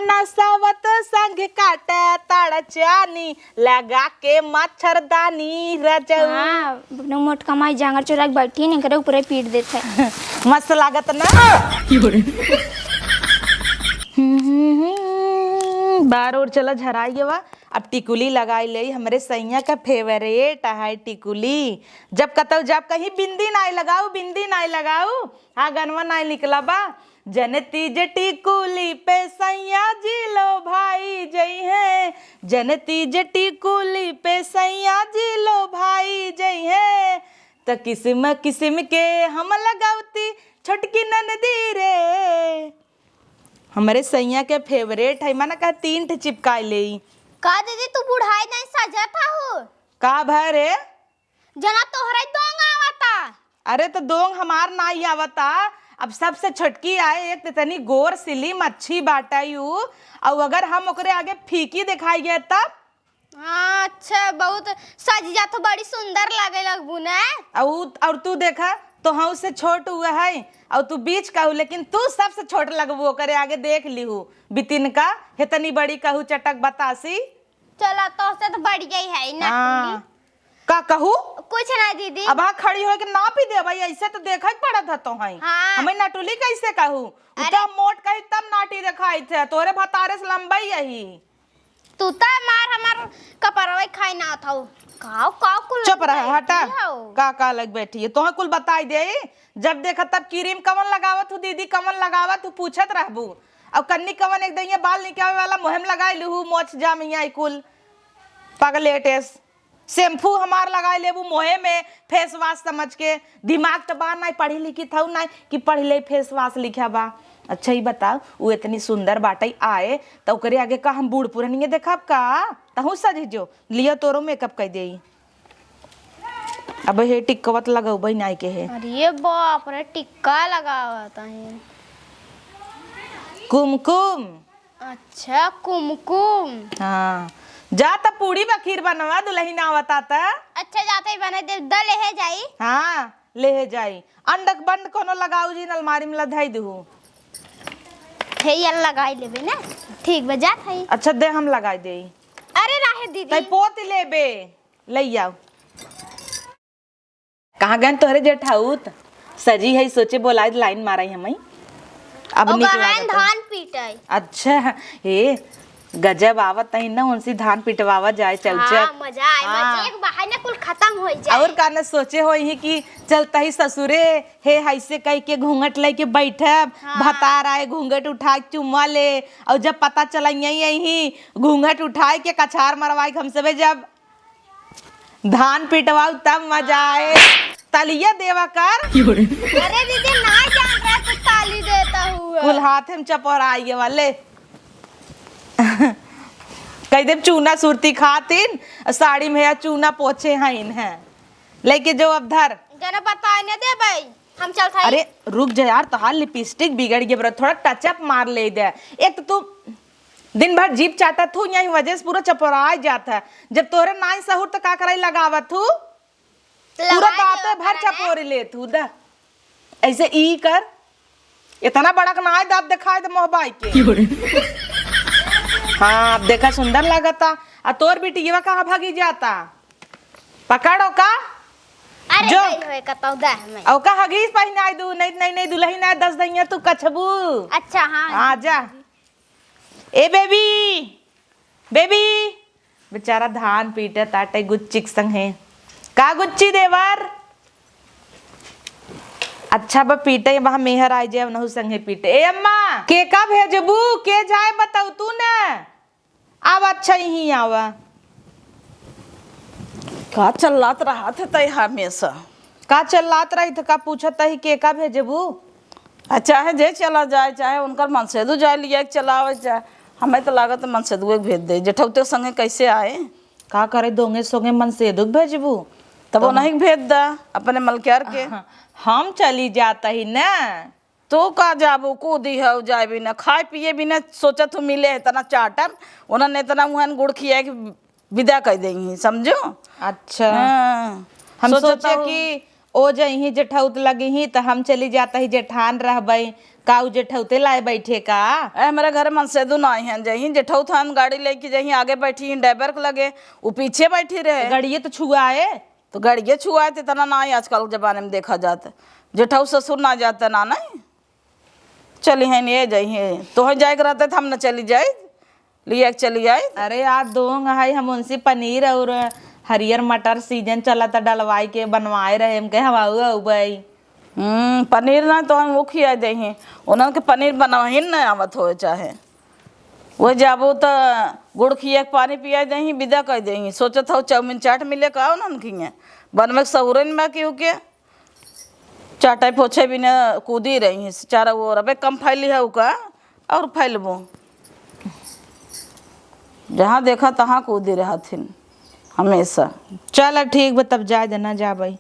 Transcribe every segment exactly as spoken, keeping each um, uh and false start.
नसावत संग काटा ताड़ चानी, लगा के मच्छरदानी रजऊ। हाँ, अपने मोट कमाई जांगर चोरा के बैठी है, इनकरे ऊपरे पीट देत है। मस्त लागत ना? हम्म, बार ओर चला झराई गवा। अब टिकुली लगाई ले, हमरे सैया का फेवरेट है टिकुली। जब कतौ जब कहीं बिंदी नाई लगाऊ, बिंदी नाई लगाऊ, हाँ, गनवा नाई निकला बा। जनती जे टिकुली पे सैया जी लो भाई जई है, जनती जे टिकुली पे सैया जी लो भाई जई है, त किसिम किसिम के हम लगौती छोटकी ननदी रे। हमरे सैया के फेवरेट है, माना कहा तीन ठे चिपकाई लेई। का दीदी, तू बुढ़ाई नहीं सजत हऊ? का भय रे? जना तोहरे दोंग आवता। अरे तो दोंग हमार नाई आवता, अब सबसे छोटकी आए, एक तो इतनी गोर सिलिम अच्छी बाटा यू, और अगर हम ओकरे आगे फीकी दिखाई गए तब? हाँ, अच्छा, बहुत सज जा तो बड़ी सुंदर लागे लगबू ने। और, और तू देखा, तोहू से छोट हुआ है, और तू बीच का हू, लेकिन तू सबसे छोट लगबू ओकरे आगे, देख लिहू बितिन का, हेतनी बड़ी कहू चटक बतासी। चला, तोहसे तो बढ़िया ही है ना। हाँ। का कहू? कुछ ना दीदी। अब हाँ खड़ी होके नापी दे भाई, ऐसे तो देखा ही पड़त है तो है। हाँ। हमें नटुली कैसे कहू? अरे। उतना मोट कही तब नाटी देखाई थे, तोरे भतारे से लंबाई यही। तू तो मार हमार कपरवा खाई ना था। काव, काव कुल चुप रह, लंबाई हटा। हो। का, का लग बैठी है? तोहे कुल बताई दे। जब देखा तब क्रीम कवन लगावत हूँ दीदी, कवन लगावत हूँ पूछत रहबू। और कन्नी कवन एक दइया बाल निकावे वाला मुहिम लगाई लूहू, मोछ जाम हिया ई कुल। पगलेटेस। शैम्पू हमार लगाई लेबू मोहे में फेस वाश समझ के। दिमाग त बा नाई, पढ़ी लिखी थऊ नाई कि पढ़ ले फेस वाश लिखा बा। अच्छा ही बताओ, वो इतनी सुंदर बाटई आए त ओकरे आगे का हम बूढ़ पुरनिये देखब का? तहू सज जो, लियो तोरो मेकअप कर देई। अब हे टिकवत लगउबै नाई के हे। अरे बाप रे, टिक्का लगावत है। कुमकुम। अच्छा, कुमकुम। हाँ, जा त पूड़ी बखीर बनवा, दुलहिन आवता त। अच्छा, जाते ही बने दे, द लेहे जाई। हाँ, लेहे जाई। अंडक बंड कोनो लगाऊ जी, अलमारी में लधई दुहू। हे, ये लगाई लेबे ना, ठीक बा, जात है। अच्छा, दे, हम लगाई देई। अरे राहे दीदी। तई पोत लेबे। लई आओ। कहाँ गएन तोहरे जेठाउत? सजी है, सोचे बोलाए लाइन माराई हमई। अब ओ नीक गहन लागत है। धान पीटै। अच्छा, हे, गजब आवत है ना, उनसे धान पिटवावा जाए, चल, हाँ, चल। मजा आए, हाँ। मजे के बहाने कुल खतम होइ जाए। और का न सोचे होइहीं कि चलता ही ससुरे, हे, हैसे कह के घूंघट लेके बैठब, हाँ। भतार आए, घूंघट उठा के चुम्मा ले, और जब पता चला यहीं, यहीं घूंघट उठाए के कछार मरवाए के हम सबे जब धान पिटवाऊ तब मजा आए। तालिया देवा कर। अरे दीदी, ना जान रहा तू ताली देता हुआ। कुल हाथे में चपोराइए वाले। कह देब चूना सुरती खातिन, साड़ी में है चूना पोछे हैं इन्हें। लेके जो अब धर। जरा बताए न दे भाई, हम चल थाई। अरे रुक जा यार, तोहार लिपस्टिक बिगड़ गया बरा, थोड़ा टचअप मार ले दे। एक तो तू दिन भर जीभ चाटत हू, यही वजह से पूरा चपोराय जात है। जब तोरे नाई सहूर तो का कराई लगावत हू? पूरा लगाई दांते देवा भर करा ने। चपोरी लेत हू दा। ऐसे ई कर, इतना बड़ा के नाई दांत दिखाई दे मोहबाई के। हाँ, अब देखा सुंदर लागता। आ तोर बिटिया कहाँ भागी जाता? पकड़ो का? अरे जो। गई होए कतौ दा हमें। औ का हगीज पहिनाई दू, नहीं, नहीं, नहीं, दुलही ना दस दइया तू कछबू। अच्छा, हाँ। आ जा। ए बेबी, बेबी, बेचारा धान पीटे ताटे गुच्ची के संगे। का गुच्ची देवर? अच्छा बा पीटे, वहाँ मेहर आए जाए, उनहु संगे पीटे। ए अम्मा, के का भेजबू, के जाए बताऊ तू न। आवा, अच्छा यहीं आवा। का चल्लात रहत है तै हमेशा? का चल्लात रही त का पूछत ही के का भेजबू? आ, चाहे जे चला जाए, चाहे उनकर मनसेदू जाए लिया के चलावे जाए। हमें तो लागत मनसेदुए के भेज दे, जेठौते संगे कैसे आए? का करे दोंगे सोंगे मनसेदू के भेजबू? तब तो उन्हीं के भेज दा, अपने मलकियार के। हम चली जात ही ना। तू का जाबू, कूदी हऊ, जाबी ना, खाए पिए भी ना, सोचत हूँ मिले है इतना चाटन, उन्होंने इतना मुहन गुड़ खिया के विदा कर देंगी, समझो? अच्छा। हाँ। हम सोचत सोचे हूँ। कि ओ जइहीं जेठौत लगिहीं, त हम चली जात ही जेठान रहबई, का उ जेठौते लाए बैठे का? ए, हमरे घरे मनसेदू नाहीं हैं, जहीं जेठौत हन गाड़ी लेके जहीं आगे बैठी हैं ड्राइवर के लगे, उ पीछे बैठी रहे। गड़िए तो छुआए। तो गड़िए छुआए तो इतना नाहीं आजकल के जमाने में देखा जात। जेठौ ससुर ना जाते ना, नहीं चली हैं, ये जइहीं। तोहे जाए के रहते तो हम न चली जाए, लिया के चली आए। अरे आज दोंग है, हम उनसे पनीर और हरियर मटर सीजन चला था, डलवाई के बनवाए रहे, हम कहे हम आऊ आऊ भाई। हम्म, पनीर ना तो हम वो खिया देही, उन्हन के पनीर बनवाही न आवत होए चाहे। वो जाबो त गुड़ खिया के पानी पिया देही, विदा कर देही। सोचत हो चाउमीन चाट मिले का उन्हन खिए, बनवे के सहूरे न बा केहू के। चाटे पोछे बिना कूदी रही चारों ओर, अबे कम फैली है का और फैलबो। जहाँ देखा तहाँ कूदी रहथिन हमेशा। चल ठीक बा, तब जाए देना, जा भाई।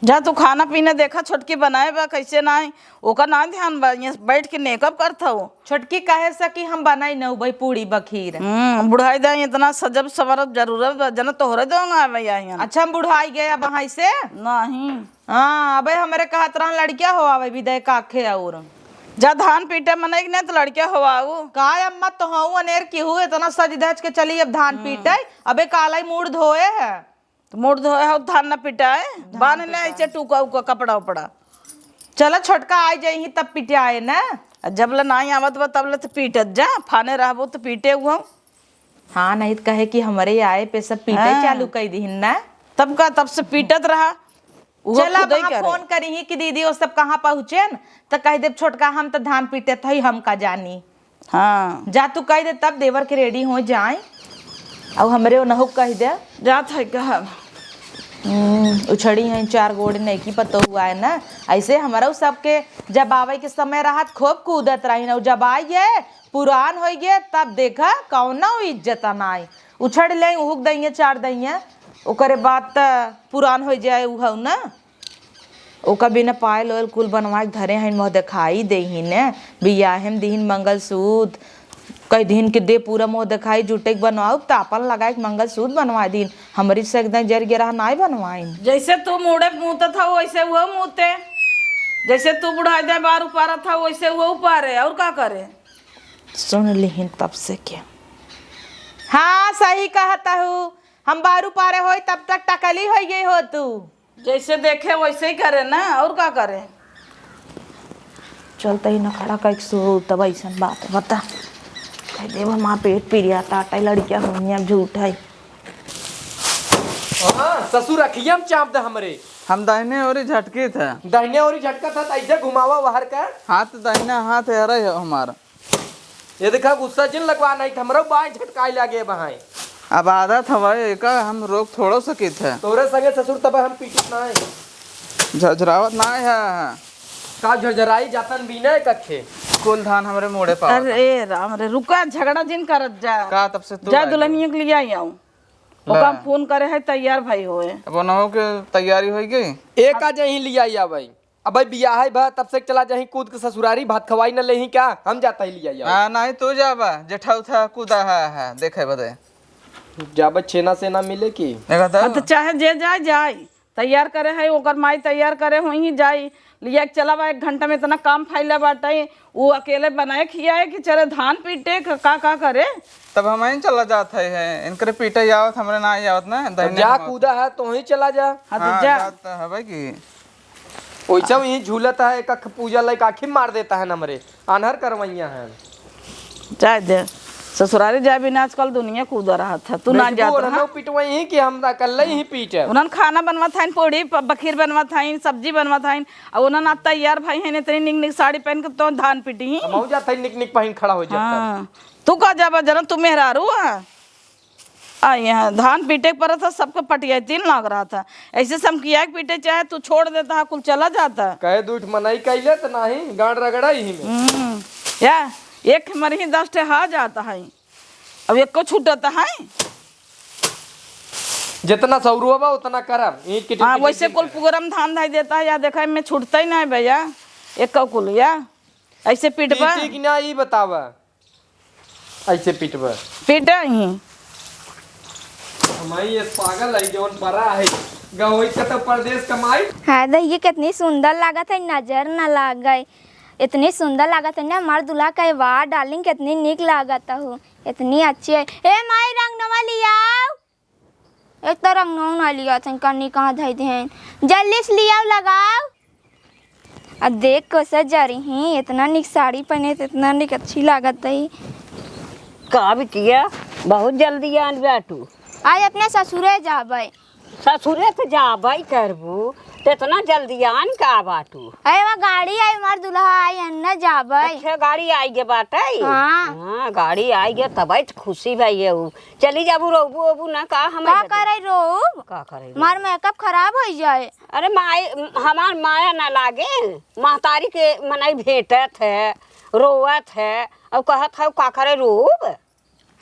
जा तू खाना पीना देखा, छोटकी बनाए बा कैसे नाई, ओकर ना ध्यान बा, ये बैठ के मेकअप करत हऊ। छोटकी कहे से कि हम बनाई न भाई पूड़ी बखीर। हम्म, बुढ़ाई दे इतना सजब सवरब जरूरत बा, जना तोहरे दोंगा आवे यहाँ। अच्छा, हम बुढ़ाई गए अब वहाँ से? नहीं। हाँ, अबे हमरे कहत रहन लड़किया हो आवे विदय काखे और। जा धान पीटे मनई के नहीं तो लड़किया हो आऊ। का अम्मा, तो हऊ अनेर की हूँ, इतना सज धज के चली अब धान पीटे। अबे काला ही मूड़ धोए है। तो मूड़ धोए हो, धान न पिटाए, धान बांध ले पिटाए। ऐसे टूका उका कपड़ा उपड़ा। चला छोटका आ जाइही तब पिटाए ना। आ जब ले नाई आवत बा तब ले तो पीटत जा, फाने रहबो तो पीटे हुआ। हाँ, नहीं तो कहे कि हमरे आए पे सब पीटे हाँ। चालू कर दीहिन ना। तब का, तब से पीटत रहा। उहो चला, खुदे वहाँ करे। फोन करिही कि दीदी वो सब कहाँ पहुँचे न, तो कह देब छोटका हम तो धान पीटत हई, हम का जानी। हाँ। जा तू कह दे तब देवर के रेडी हो जाए। और हमरे ओनहु कह दे। जात है कहब। हम्म, उछड़ी हैं चार गोड़ नैकी पतोहु आए ना। ऐसे हमरा सबके जब आवे के समय रहत खूब कूदत रही ना, जब आई है पुरान होइ गए तब देखा कौनो इज्जत नाई। उछड़ ले उहुक दइए चार दइए, ओकरे बाद त पुरान होइ जाए उहउ ना। ओका बिना पायल ओयल कुल बनवा के धरे हइन, मोह देखाई देहिन, बियाहे में दिहिन मंगलसूत्र, कह दिहिन कि दे पूरा मोह देखाई जुटे के बनवाऊ, त आपन लगाए के मंगलसूत्र बनवा दिहिन। हमरी से एकदम जर गिरा नाई बनवाइन। जैसे तू मूड़े मूतत हऊ वैसे वो मूते, जैसे तू बुढ़ाई दे बार उपारत हऊ वैसे वो उपारे, और का करे? सुन लिहिन तब से के। हाँ, सही कहत हऊ, हम बार उपारे होई तब तक टकली होइ गई हो तू। जैसे देखे वैसे ही करे ना, और का करे? चलते ही नखड़ा कइके सो तब ऐसन बात बता। कह देब हमार पेट पिरिया ताटे लड़किया होनिया झूठ है। हाँ, ससुर अखिया में चाप दे हमरे। हम दाहिने ओरी झटकी थे। दाहिने ओरी झटका था, त ऐसे घुमावा वहर का। हाथ दाहिना हाथ है रे हमारा। ये देखा, गुस्सा जिन लगवा, नहीं त हमरो बाएं झटकाए लागे बहाए। अब आदत हवे, एका हम रोक थोड़ो सकित है। तोरे संगे ससुर तब हम पीटित ना है। झझरावत ना है। का झझराई जातन बिना कखे? कुल धान हमरे मोड़े पावत। अरे राम रे, रुका, झगड़ा जिन करत जा। का तब से तू जा आई दुल्हनिया के लिए आई आऊं। ला। ओका हम फोन करे है, तैयार भाई होए। अब ओनहु के तैयारी होई गई। एक आ जाही लिया या भाई। अब भाई बियाह है भा, तब से चला जाही कूद के ससुरारी, भात खवाई न लेही क्या? हम जाता ही लिया या। हाँ, नहीं तू जाबा, जेठा उठा कूदा है, है, देखे बदे। जाबा छेना से ना मिले की? देखा तो? हाँ, तो चाहे जे जाए, जाए। तैयार करे है, ओकर माई तैयार करे होई, जाई। लिया के चला बा, एक घंटा में इतना काम फैला बाटे, उ अकेले बनाए खियाए कि चले धान पीटे, क-, का, का करे? तब हम ही चला जात है, है। इनकरे पीटे आवत, हमरे ना आवत ना, तब दहिने जा हम आवत। कूदा है, तो ही चला जा। हाँ, तो हाँ, जा। जात है भाई की। ओइसे ही झूलत है, एक अख पूजा लाइक आँखी मार देता है नमरे, आन्हर करवैया है। जाए दे, ससुरारी जाए बिना आजकल दुनिया कूदा रहत है, तू ना बेटी जात बोल, रहा। हम पिटवई ही कि हम अकेले ही पीटे। उन्हन खाना बनवा थाइन, पूड़ी प-, बखीर बनवा थाइन, सब्जी बनवा थाइन, और उन्हन आज तैयार भाई हैं, इतनी निक निक साड़ी पहन के तो धान पीटी ही। हम जात है निक निक पहिन खड़ा हो जाता। हाँ, तू का जाबा जरा, तू मेहरारू है। आ, यहाँ धान पीटे के पड़त था, सबके पटियाई तीन लाग रहा था। ऐसे समकिया के पीटे चाहे तू छोड़ देता है, कुल चला जाता। कहे दूठ मनई कैले त नाही, गांड रगड़ा ही में। हम्म, या, एक मरही दस ठे हा जाता है, अब एको छूटता है। जितना सौरुआ बा उतना करब, ईंट के हाँ, टिकट वैसे टिकट कुल करब। पुअरा में धान धाई देता है, या देखा, में छूटता ही ना है भैया, एको कुल, या, ऐसे पीटबा। पीटी कि ना, ई बतावा। ऐसे पीटबा। पीटा ही। हमारी ये पागल है, जौन परा है, गहोई का तो परदेश कमाई। हाय दैया, कितनी सुंदर लागत है, नजर न लागे। इतनी सुंदर लागत है ना हमार दुल्हा के। वाह डार्लिंग, कितनी नीक लागत हो, इतनी अच्छी है। ए माई, रंगनवा लियाओ। एक तो रंगनवा ना लिया थे, कन्नी कहाँ धई दे हैं। जल्दी से लियाओ, लगाओ। अब देख कैसे जा रही हैं, इतना नीक साड़ी पहने थे, इतना नीक अच्छी लागत है। का बिटिया, बहुत जल्दी आन बाटू। आज अपने ससुरे जाबे। ससुरे त जाबे करबू, त इतना जल्दी आन का बाटू? अरे, वहाँ गाड़ी आई, हमार दुल्हा आई, अन्ना जाबे। अच्छा, गाड़ी आई गे बाटे? हाँ। हाँ, गाड़ी आई गे, तबे त खुशी भई है उ। चली जाबू, रोबू ओबू ना का हमें का बदे? करे रोब? का करे रोब? हमार मेकअप खराब हो जाए। अरे माई, हमार माया ना लागे, महतारी के मनई भेंटत है, रोवत है, और कहत है का करे रोब?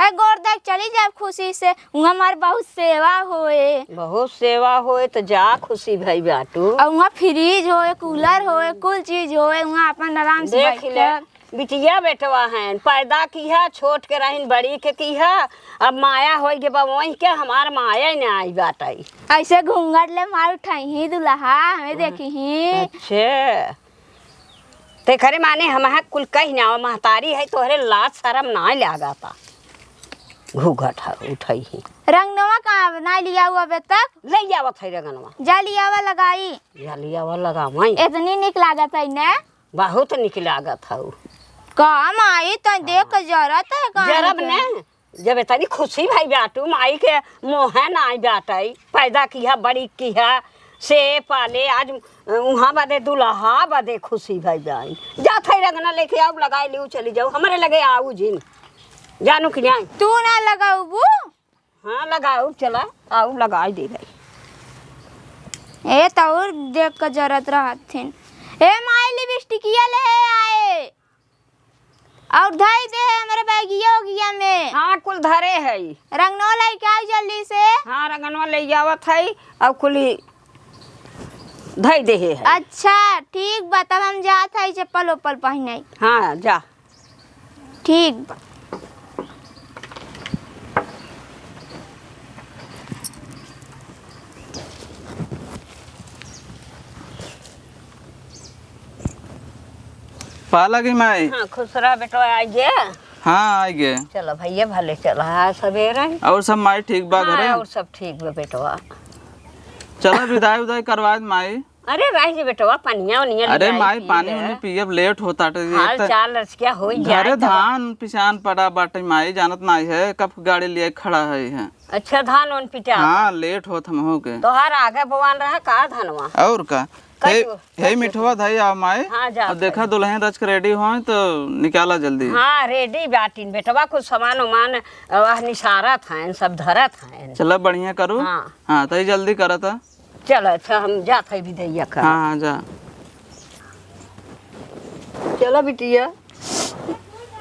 है गोर देख चली जाए खुशी से, वहाँ हमार बहुत सेवा होए। बहुत सेवा होए त जा खुशी भई बाटू। और वहाँ फ्रिज होए, कूलर होए, कुल चीज होए, वहाँ अपन आराम से देख बैठ ले, के। बिटिया बेटवा हैं, पैदा किहा, छोट के रहिन, बड़ी के किहा, अब माया होई गे बा, वही के हमार माया ही ना आई बाटई। ऐसे घूंघट ले मार उठाई ही दुल्हा, हमें हाँ। देखी ही। अच्छे, ते खरे माने हम कुल कही ना, महतारी है, तोहरे लाज शरम ना लागता। घूंघट है, उठाई ही। रंगनवा कहाँ ना लिया हुआ अबे तक? ले आवत है रंगनवा। जा लियावा लगाई। जा लियावा लगावा। इतनी निक लागत है ने? बहुत निक लागत हऊ। का माई, तैं देख के जरत है का जरब हमके? ने, जब इतनी खुशी भई बाटू, माई के मोहे नाई बाटई, पैदा किहा, बड़ी किहा, से पाले, आज उहाँ बदे दुल्हा बदे खुशी भई बाई। जात है रंगना लेके आऊ, लगाई लिउ, चली जाऊ, हमरे लगे आऊ जिन, जानू कि नाई? तू ना लगाऊ बू? हाँ, लगाऊ, चला, आऊ लगाई दे भाई। ए, तौर देख के जरत रहत थिन। ए माई, लिपस्टिकिया ले आए। और धई दे है हमरे बैगिया उगिया में। हाँ, कुल धरे है। रंगनवा लेके आओ जल्दी से। हाँ, रंगनवा ले आवत है और कुली धई दे है। अच्छा, ठीक बा, तब हम जात है चप्पल उप्पल पहने। हाँ, जा। ठीक बा। पाला की माई। हाँ, खुश रह बेटवा, आइ गे। हाँ, आइ गे। चलो भैया, भले चला, हाँ, सवेरे। और सब माई ठीक बा हाँ, घरे? और सब ठीक बा बेटवा। चलो विदाई उदाई करवा दे माई। अरे रह जे बेटवा, पनिया ओनिया अरे लियाई माई, पी पानी ले। ओनी पियब, लेट होता। हाल चाल रसिया होई जाए घरे तब। धान पिसान पड़ा बाटे माई, जानत नाई है, कब गाड़ी लिए खड़ा है, है। अच्छा, धान ओन पिटा हाँ, लेट होत हमहू के। तोहार आगे बवान रहा का धनवा? और का? कई हे, गो, हे कई गो। मिठवा धई आव माई। हाँ, जा अब देखा भाई। दुल्हन रच के रेडी होए तो निकाला जल्दी। हाँ, रेडी बाटिन बेटवा, कुछ सामान उमान, अ, वह निसारत हैं, सब धरत हैं। चला बढ़िया करू। हाँ। हाँ, तई जल्दी करत। चल, अच्छा, हम जात है विदैया का। हाँ, हाँ, जा। चला बिटिया,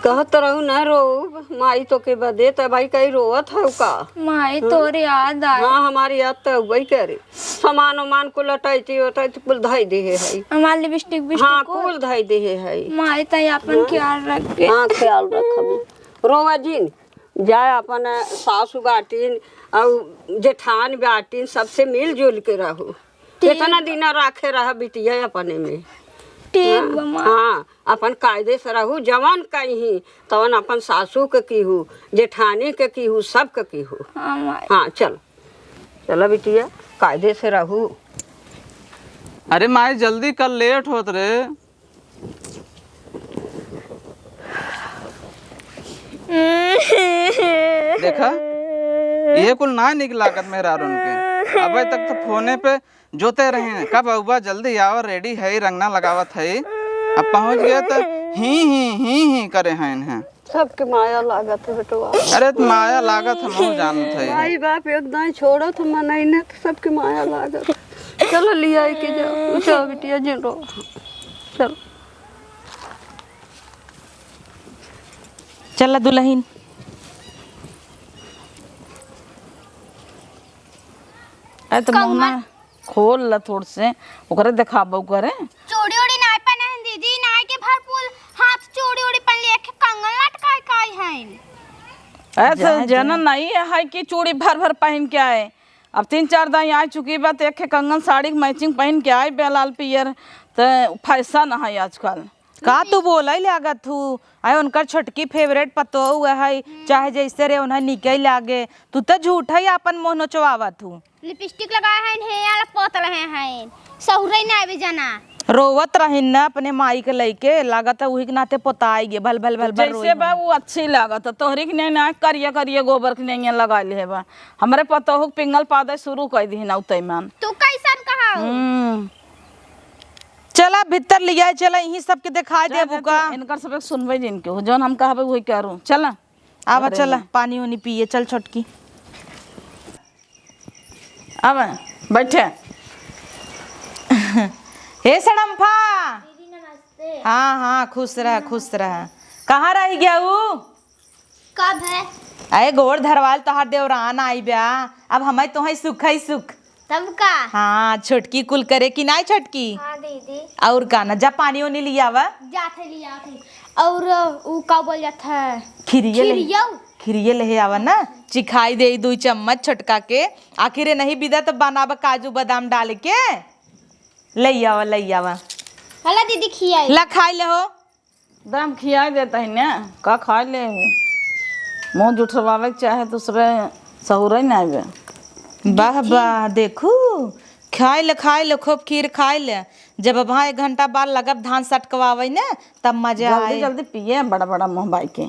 कहत रहू ना रो, माई तो के बदे, त भाई कहीं रोवत है का? माई, हाँ? तोर याद आए। हाँ, हमारी याद तो अउबे करे। सामान उमान कुल अटैची उटैची कुल धई देहे है। हमार लिपस्टिक बिस्टिक हाँ, कुल। कुल धई देहे है। माई, तई अपन हाँ? ख्याल रख के। हाँ, ख्याल रखबे। रोवा जिन। जाए अपन सासू बाटिन और जेठान बाटिन, सबसे मिलजुल के रहू। ठीक एतना बा। दिन राखे रह बिटिया अपने में। ठीक हाँ, बा माँ। हाँ, अपन कायदे से रहू, जवन कही तवन अपन सासू के कीहू, जेठानी के कीहू, सब के कीहू। हाँ माई। हाँ, चल, चला बिटिया, कायदे से रहू। अरे माई, जल्दी कर, लेट होत रे। देखा, ये कुल ना निक लागत मेहरारून के। अबे तक तो फोने पे जोते रहे हैं, "कब अउबा, जल्दी आवा, रेडी है, रंगना लगावत है।" अब पहुँच गए तो ही, ही, ही, ही करे हैं इन्हें। सबके माया लागत है बेटवा। अरे, त माया लागत हमहू जानत है। माई बाप एक दाई छोड़त हम नहीं न, त सबके माया लागत। चलो, लिया के जाओ, उठा बिटिया, जिन रो। चलो। चला दुलहिन। अरे, त कंगन। मोहना खोल ला थोड़ से, ओकरे देखाबो करे। चूड़ी उड़ी नाई पहने हैं दीदी, नाई के भर फूल हाथ चूड़ी उड़ी पहन लिए, एक कंगन लटकाए काई हैं। अरे तो जाए दे। जना नहीं है कि चूड़ी भर भर पहन के आए। अब तीन चार दाई आ चुकी बा, तो एक कंगन साड़ी के मैचिंग पहन के आए बे लाल पियर, तो फैशन है आजकल। का तू बोलइ लागत हू? आए उनकर छोटकी favourite पतोह है, चाहे जैसे रे उन्हें निके लागे। तू तो झूठइ आपन मुँह नोचवावत हू। Lipstick लगाए हैं, हेयर पोत रहे हैं, सहुरे ना आवे जना। रोवत रहिन ना अपने माई के लइके, लागत है उही के नाते पोताई गे, भल भल भल भल जैसे रोई बा, हैं। वो अच्छी लागत है, तोहरी के नहीं ना, करिया करिया गोबर के नहीं लगा ले बा। हमरे पतोहू के पिंगल पादे शुरू कर दी ना उतई मान। तू कैसन कहा? हम्म। चला भीतर लिया, चला यही सबके दिखाई जा, देबू जा, का। तू इनकर सबक सुनबे जिनके हो, जौन हम कहबे वही करू। चला। आवा, घरे चला, में। पानी उनी पिए, चल छोटकी। आवा, बैठे। हे सड़म्फा। दीदी नमस्ते। हाँ, हाँ, खुश रह, खुश रह। कहाँ रह गया ऊ? कब है? अरे गोड़ धरवाल तोहार देवरान आई ब्या, अब हमें तोहई सुख ही सुख। तब का? हाँ, छोटकी कुल करे कि नाई छोटकी? हाँ दीदी। और का ना, जा पानी ओनी लियावा। जात है लियात है। और ऊ का बोल जात है? खिरिये ले, खिरियौ? खिरिये लेहे आवा ना, चिखाई दे दुई चम्मच छोटका के। आखिर नहीं बिदा तो बनावा काजू बादाम डाल के। ले आवा, ले आवा। हला दीदी खियाई। ला खाई ले हो। दाम खियाई देता है ना, का खाई ले हो? मुँह जुठवावे के चाहे तो सबे सहुरे ना आवे। वाह वाह, देखू, खाई ले, खाई ले, खूब खीर खाई ले। जब अब हाँ एक घंटा बाद लगब धान सटकवावे ना, तब मजा जल्दी आए। जल्दी पिए, बड़ा बड़ा मुँह बाई के।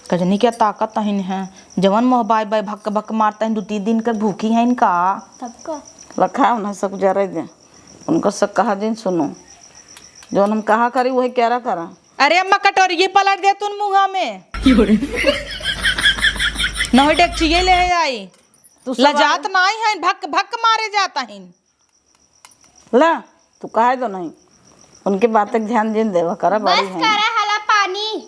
कजनी क्या ताकत अहिन है, जवन मुँह बाई बाई भक भक मारता है, दो तीन दिन के भूखी है इनका। तब का? रखा उन्हें सब जरे दे, उनका सब कहा जिन सुनो, जवन हम कहा करी वही क्या करा। अरे अम्मा, कटोरिये पलट दे तुन मुँहा में। नहीं डेकचिये ले आई। तू सब लजात आई। नाई है, भक भक मारे जाता है। ला, तू कहे तो नहीं, उनके बात के ध्यान जिन देवा करा, बड़ी बस है। करा हला पानी।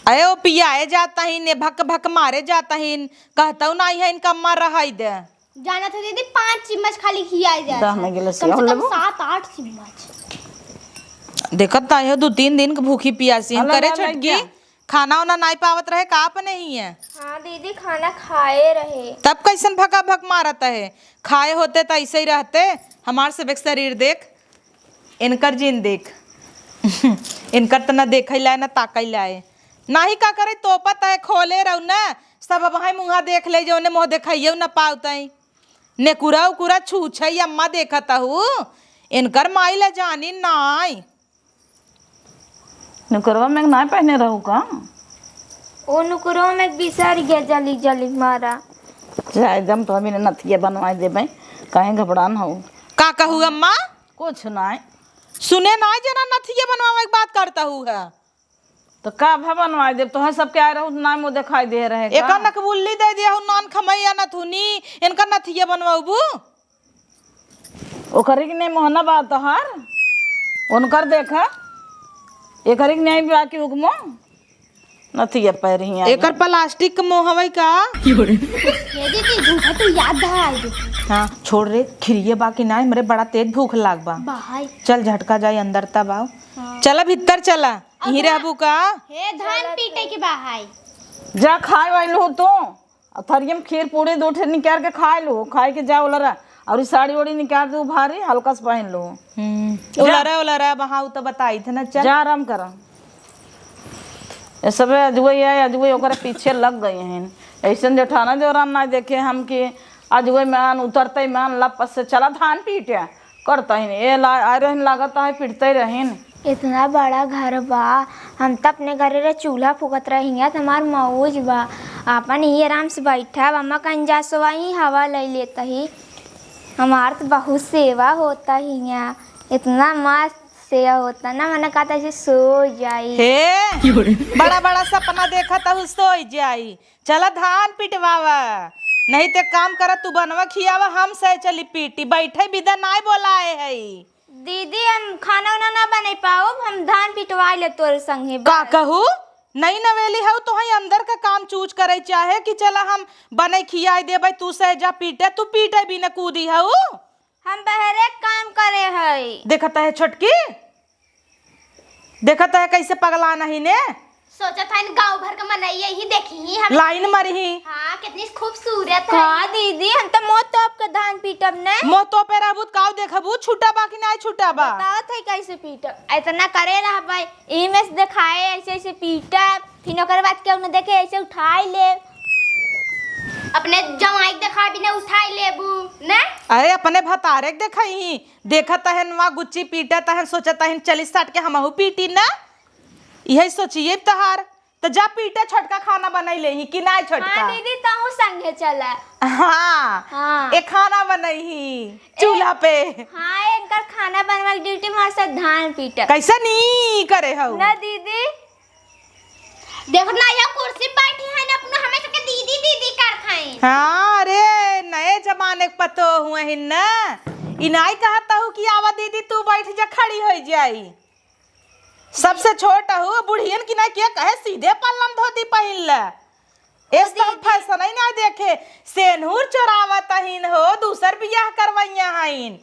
अरे ओ पियाए जाता ही ने, भक भक मारे जाता ही, कहतौ नाई है इनका अम्मा रहाई दे। जाना था दीदी, पाँच चम्मच खाली खियाए जाए दह था। में गिलास कम से और कम लेबो? सात आठ चम्मच। देखत ना हो, दो तीन दिन के भूखी पियासी हम हला करे ला छोटकी। लइका। खाना उना नाई पावत रहे का अपने ही है? हाँ दीदी, खाना खाए रहे। तब कैसन भका भक मारत है? खाए होते त ऐसे ही रहते। हमार सब एक शरीर देख, इनकर जीन देख। इनकर त ना देखै लाए, ना ताकै लाए। नाही का करे, तोपत है, खोले रहू ना, सब अब है मुँहा देख ले, जौने मुँह देखाइयो ना पावत है। नेकुरा उकुरा छूछै अम्मा देखत हू, इनकर माई ला जानी नाई। नुकरवा में नाई पहने रहू का? ओ नुकरवा में बिसर गया, जल्दी जल्दी मारा। चाहे दम तो अभी नथिया बनवाए देबे, काहे घबरान हो? का कहू अम्मा? कुछ नाई। सुने नाई जना नथिया बनवावे के बात करता हू है। तो का भा बनवाए देब? तोहर सबके आए रहू तो नाई मुँह देखाई दे रहे का? एकर नकबुल्ली दे दिया हूँ, नान खमैया नथुनी, इनका नथिया बनवाबू? ओकरी के नहीं मोहना बा तोहार, उनकर देखा, एकरी के नहीं बा कि हुक्मो नथिया पैरी हैं। एकर प्लास्टिक के मोहवई का? ये दीदी, झूठा तू याद है। हाँ, छोड़ रे, खिरिये बा कि नाई, हमरे बड़ा तेज भूख लाग बा। बाहर। चल झटका जाई अंदर तब आओ। हाँ। चला भीतर चला, यहीं रहबू का? हे धान पीटे के बाहर। जा खाए वाली हो तू। आ थरिया में खीर पूरी दो ठे निकाल के खाए लो, खाए के जा ओलरा। और ई साड़ी ओड़ी निकाल दो भारी, हल्का से पहन लो। हम्म, जा। ओलरा, ओलरा, बहाऊ तो बताई थे ना, चल। जा आराम करा। ये सबे अजुए आए, अजुए ओकरे पीछे लग गए हैं। ऐसन जेठाना देवरान ना देखे हम कि अजुए में आन उतरते में आन लप से चला धान पीटे। करता ही नहीं, ए ला-, आए रहन लागत है, पिटते रहन। इतना बड़ा घर बा, हम त अपने घरे रे चूल्हा फूकत रही, हियाँ त हमार मौज बा। आपन ही आराम से बैठा बा, अम्मा कहीं जा सोवा ही हवा ले लेता ही। हमार त बहुत सेवा होता ही हियाँ, इतना मस्त सेवा होता ना, मने कहता ऐसे सो जाई। हे, बड़ा बड़ा सपना देखत हूँ, सो जाई। चला धान पिटवावा, नहीं ते काम करा, तू बनवा खियावा, हम से चली पीटी, बैठे बिदा नाय बोलाए हई। दीदी, हम खाना उना ना बनाई पाउब, हम धान पिटवाई ले तोरे संगे, का बस। कहू? नई नवेली हऊ, तोहई अंदर का काम चूज करे चाहे कि चला हम बने खियाई देबै, तू से जा पीटे, तू पीटे भी न कूदी हऊ। हम बहरे काम करे हई। देखत है छोटकी, देखत है कैसे पगला नहीं ने। सोचत हन गाँव भर के मनई यही देखी ही हम। लाइन मरही। हाँ, कितनी खूबसूरत है। का दीदी, हम तो मोह तोप के धान पीटब ने। मोह तोपे रहबू त काऊ देखबू, छूटा बा कि नाई छूटा बा? बतावत है कैसे पीटब, इतना करे रहबै, इही में से देखाए ऐसे ऐसे पीटब, फिर ओकर बाद केहू न देखे ऐसे उठाई ले। अपने जवाई के देखा भी ना उठाई लेबू ने। अरे अपने भतारे के देखई ही, देखत हन वहाँ गुच्ची पीटत हन, सोचत हन चली सट के हमहू पीटी ना। इहे सोचिए तहार। त जा पीटे छोटका, खाना बनाई लेही कि नाई छोटका? हाँ दीदी, तहूँ संगे चला। हाँ। हाँ। ए खाना बनई ही चूल्हा पे। हाँ, इनकर खाना बनवा के ड्यूटी मार से धान पीटा। कैसे नी करे हऊ? ना दीदी। देखो ना, यह कुर्सी पे बैठी है ना, अपना हमेशा के दीदी दीदी करत है। हाँ, अरे नए जमाने के पतो हुए ही ना। ई नाई कहत हऊ कि आवा दीदी तू बैठ जा, खड़ी हो जाई। सबसे छोट हऊ, बुढ़ियन की ना के कहे सीधे पल्लम धोती पहिन ले। एस तो हम दीदी। फैशन ही ना देखे, सेनूर चोरावत हईन हो, दूसर बियाह करवैया हईन।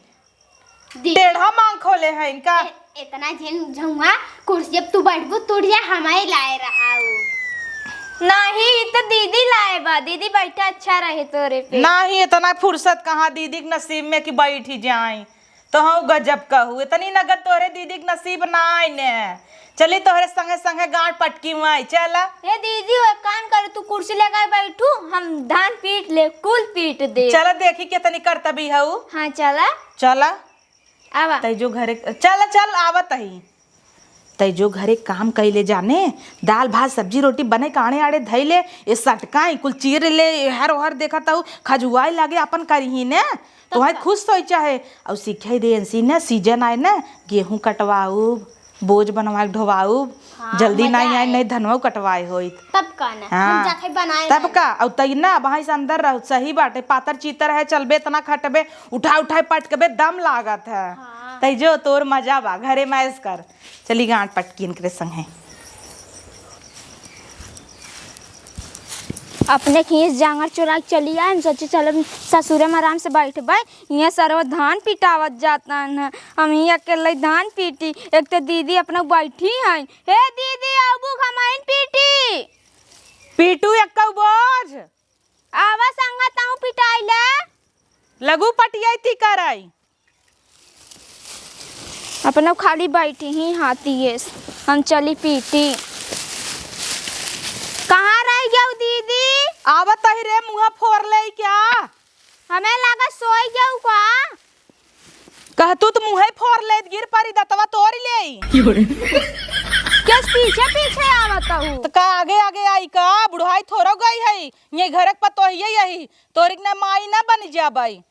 दीदी। टेढ़ा मांग खोले हईन का? ए-, इतना झिन झुआ कुर्सी जब तू बैठबू, तू जा हमारे लाए रहा उ। नाही, ई तो दीदी लाए बा, दीदी बैठे अच्छा रहे तोरे पे। नाही, इतना फुर्सत कहाँ दीदी के नसीब में कि बैठी जाई। तो हऊ गजब कहू, इतनी नगद तोहरे दीदी के नसीब ना आइन। चली तोहरे संगे संगे गांठ पटकी माई, चला। हे दीदी, वो एक काम करो, तू कुर्सी लगा बैठू, हम धान पीट ले, कुल पीट दे। चला देखी कितनी करतबी हऊ। हाँ, चला। चला। आवा। तै जो घरे, चला, चल, आवत ही। तै जो घरे काम कइले जाने, दाल भात सब्जी रोटी बने काणे आड़े धइले, ए सटकाई कुल चीर ले, एहर ओहर देखत हऊ, खजुआई लागे आपन करिही ने, तोहई का? खुश होई चाहे। अउ सीखे दे एनसी ने, सीजन आए ने, गेहूं कटवाउब, बोझ बनवाए ढोवाउब, हाँ, जल्दी मजा नाई आए, आए। नहीं धनवा कटवाए होइत। तब का ना, हाँ। हम जाके बनाए तब लाए। का, अउ तई ना, वहाँ से अंदर रहो, सही बाटे, पातर चीतर है, चलबे इतना खटबे, उठा उठाए पटकबे, दम लागत है। हाँ। तई जो तोर मजा बा, घरे में ऐस कर। चली गांठ पटकी इनकरे संगे। अपने खीस जांगर चोरा के चली आए, हम सोचे चलो ससुरे में आराम से बैठबै, यहाँ सरवा धान पिटावत जाता है, हम ही अकेले धान पीटी, एक तो दीदी अपना बैठी हैं। हे दीदी, आबू हमाइन पीटी। पीटू एक्कौ बोझ। आवा संगा ताऊ पिटाई ले। लगू पटियाई ती कराई। अपना खाली बैठी ही हाथी ये, हम चली पीटी। कहाँ रह गयो दीदी? आवत ही रे, मुँह फोर ले क्या? हमें लगा सोई गयो का? कहतू तो मुँहे फोर लेत, गिर परी दतवा तोरी लेई। केस पीछे पीछे आवत हूँ। तो का आगे आगे आई का? बुढ़ाई थोरो गई है, ये घरक पतोहिए यही, तोरी के ना माई ना बन जाबई।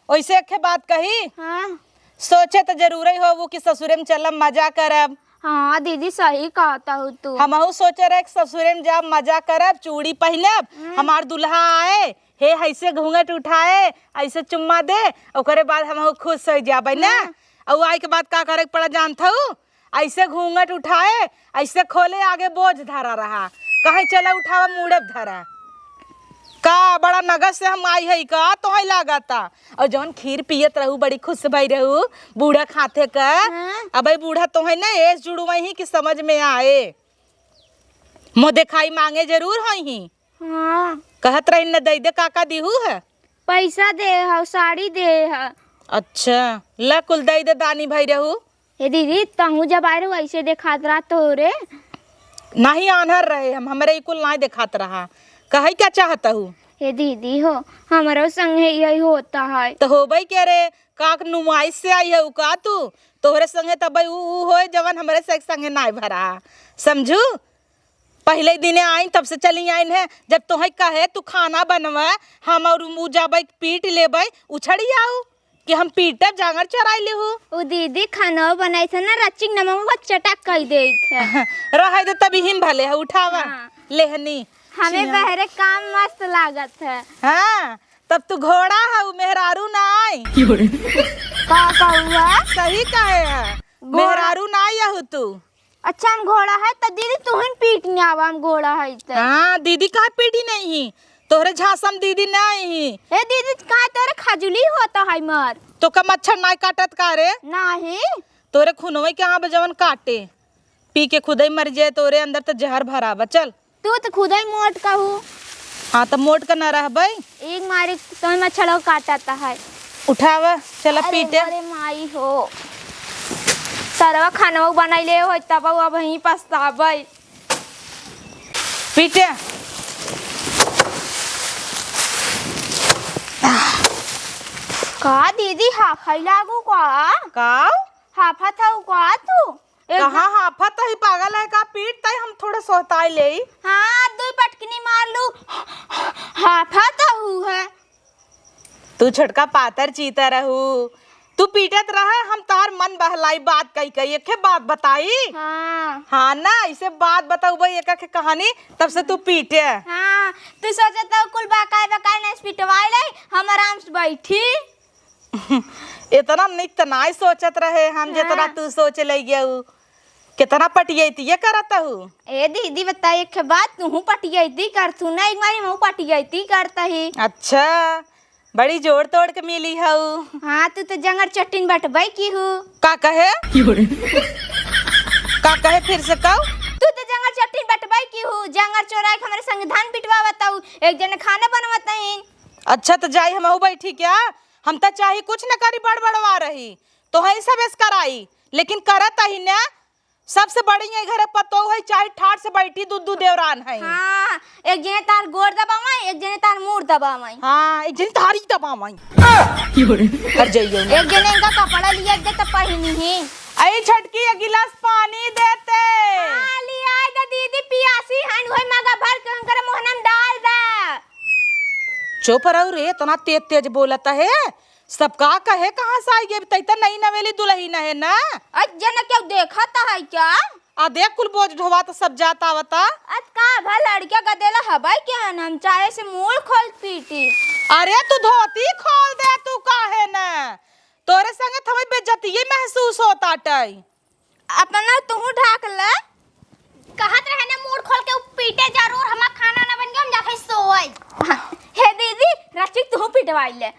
ओइसे एक बात कही? हाँ। सोचे तो जरूर ही होबू कि ससुरे में चलब, मजा करब। हाँ दीदी, सही कहत हू तू। हमहू सोचे रहे कि ससुरे में जाब, मजा करब, चूड़ी पहिनब, हम्म। हमार दुल्हा आए, हे ऐसे घूंघट उठाए, ऐसे चुम्मा दे, ओकरे बाद हमहू खुश हो जाबे ना। हाँ। अउ आए के बाद का करे के पड़ा जानत हू? ऐसे घूंघट उठाए, ऐसे खोले, आगे बोझ धरा रहा, कहे चला उठावा, मूड़ब धरा। का बड़ा नगद से हम आई है का, तोहई लागता? और जौन खीर पियत रहू, बड़ी खुश भई रहू बूढ़ा खाते का। हाँ। अबे बूढ़ा तोहई ना एस जुड़वई ही कि समझ में आए, मुँह देखाई मांगे जरूर होई ही। हाँ। कहत रही न दई दे, का का दिहू है? पैसा दे हौ, साड़ी दे है। अच्छा, ला कुल दई दे, दानी भई रहू। ए दीदी, तहूँ जब आए रहू ऐसे देखात रहा तोरे। नहीं, आन्हर रहे हम, हमरे ई कुल नाई देखात रहा। कहई क्या चाहत हू? ए दीदी हो, हमरो संगे यही होता है। तो होबई के रे, का नुमाइश से आई है का तू? तोहरे संगे तब ऊ, ऊ होए जवन हमरे से संगे नाई भरा। समझू? पहिले दिने आइन तब से चली आइन है। जब तोहई कहे तू खाना बनवा, हम और ऊ जाबे पीट लेबे, उछड़ी आऊ। कि हम पीटब, जांगर चोराई लेहू। उ दीदी खाना बनाई थे ना, रचिक नमक चटक कई देई थे। रहे दे, तभी हिन भले है, उठावा। हाँ। लेहनी। हमें छिया। बहरे काम मस्त लागत है। हाँ, तब तू घोड़ा हऊ, मेहरारू नाई। का कहुआ? सही कहे है, घोड़ा। मेहरारू नाई हऊ तू। अच्छा, हम घोड़ा है, त दीदी तुहिन पीटने आवा, हम घोड़ा है त। हाँ, दीदी काहे पीटी नहीं ही? तोहरे झांसा में दीदी नहीं ही। ए दीदी, काहे तोरे खजुली होता है मर? तो का मच्छर नाई काटत का रे? नहीं। तोरे खुनवे के हाँ बे जवन काटे। पी के खुदइ मरि जाए, तोरे अंदर त जहर भरा बा। चल। तू त खुदइ मोट कहू। हाँ, त मोट क न रहबइ। एक मारी तोहे मच्छरवा काटत है। उठावा, चला अरे पीटे। अरे माई हो, सरवा खानवा बनइले होइ तब अब वहीं पछताबइ। पीटे। का दीदी, हाफइ लागू का? का? हाफत हऊ का तू? एक कहाँ हाफत ही, पागल है का? पीट तई हम थोड़ा सोहताई लेई। हाँ, दुई पटकनी मार लू, हाफत हऊ है। तू छोटका पातर चीतर रहू, तू पीटत रह, हम तार मन बहलाई बात कई कई। एके बात बताई? हाँ। हाँ ना, इसे बात बताऊ भाई, एक एक कहानी, तब से तू पीटे। हाँ, तू सोचत हऊ कुल बकाय बकाय नहीं पिटवाई ले, हम आराम से बैठी। इतना निक त नाय सोचत रहे हम, जेतना हाँ। तू सोच ले गयू। कितना पटियैतिये करत हऊ। ए दीदी, बता एक ठे बात, तूहू पटियैती करतू ना, एक बारी हमहू पटियैती करत ही। अच्छा, बड़ी जोड़ तोड़ के मिली हऊ। हाँ, तू तो जंगर चट्टिन बटबै की हू। का कहे? का कहे, फिर से कहू? तू तो जंगर चट्टिन बटबै की हू, जंगर चोराइ के हमरे संग धान पिटवावत हऊ, एक जने खाना बनवत हईन। अच्छा, त जाई हमहू बैठी क्या? हम त चाही कुछ न करी, बड़बड़वा रही, तोहई सब एस कराई, लेकिन करत ही न। सबसे बड़ी यही घरे पतोह है, चाहे ठाट से बैठी, दू दू देवरान है। हाँ, एक जने तार गोड़ दबावइ, एक जने तार मूड़ दबावइ। हाँ, एक जने तारी दबावइ। हर जाइयो ना। एक जने इनका कपड़ा लिया दे त पहिनी ही। आई छोटकी, एक गिलास पानी देते। हाँ, लिया दे दीदी, पियासी हन, वही मगा भर के उनकर मुहना में डाल दे। चुप रहू रे, इतना तेज तेज बोलत है। सब का कहे, कहाँ से आई गई? तई त नई नवेली दुलहिन है ना। अ, जना केउ देखत है क्या? आ देख, कुल बोझ ढोवा त सब जात आवता। अत का भा लड़किया गदेला हबै क्या न, हम चाहे से मूड़ खोल पीटी। अरे तू धोती खोल दे, तू काहे न? तोरे संगे त हमें बेइज्जतिये महसूस होत आटै। अपना तुहू ढाक ले। कहत रहे ना, मूड़ खोल के उ पीटे जरूर, हमार खाना ना बन गया, हम जाके सोई। हाँ, हे दीदी, रचिक तुहू पिटवाई ले।